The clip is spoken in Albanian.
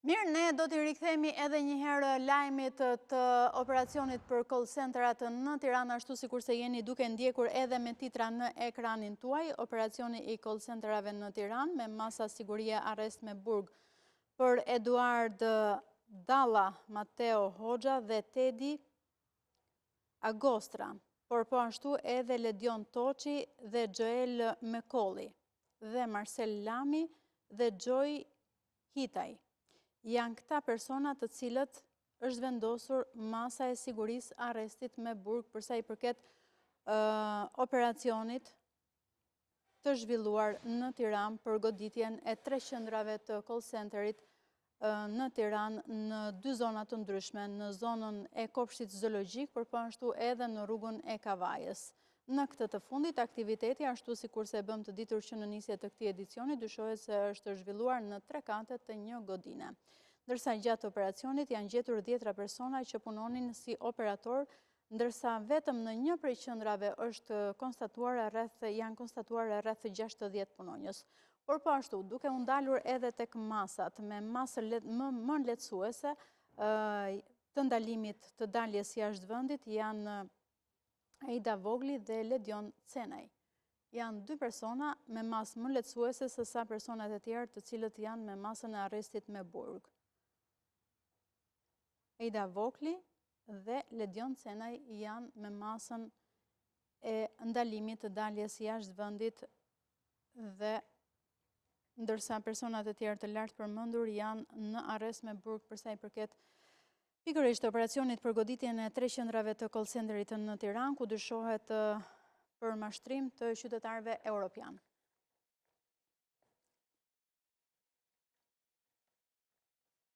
Mirë, ne do t'i rikthehemi edhe një herë lajmit të operacionit për call centerat në Tiranë, ashtu sikurse jeni duke ndjekur edhe me titra në ekranin tuaj, operacioni i call centerave në Tiranë me masa sigurie arrest me burg për Eduard Dalla, Mateo Hoxha dhe Tedi Agostra, por po ashtu edhe Ledion Toçi dhe Joel Mekolli dhe Marcel Lami dhe Joy Hitaj. Janë këta persona të cilët është vendosur masa e sigurisë arrestit me burg përsa i përket operacionit të zhvilluar në Tiranë për goditjen e tre qendrave të call centerit në Tiranë në dy zona të ndryshme, në zonën e kopshtit zoologjik, por po ashtu edhe në rrugën e Kavajës. Në këtë të fundit, aktiviteti, ashtu sikurse e bëmë të ditur që në nisje të këtij edicioni, dyshohet se është zhvilluar në tre kate të një godine. Ndërsa gjatë operacionit janë gjetur dhjetra persona që punonin si operatorë, ndërsa vetëm në një prej qendrave është konstatuar rreth janë konstatuar rreth 60 punonjës. Por po ashtu, duke u ndalur edhe tek masat, me masë më, më lehtësuese të ndalimit të daljes jashtë vendit janë Aida Vogli dhe Ledion Cenaj. Janë dy persona me masë më lehtësuese se sa personat e tjerë të cilët janë me masën e arrestit me burg. Aida Vogli dhe Ledion Cenaj janë me masën e ndalimit të daljes jashtë vendit dhe ndërsa personat e tjerë të lartpërmendur janë në arrest me burg përsa i përket pikërisht operacionit për goditjen e tre qendrave të call centerit në Tiranë, ku dyshohet për mashtrim të qytetarëve europianë.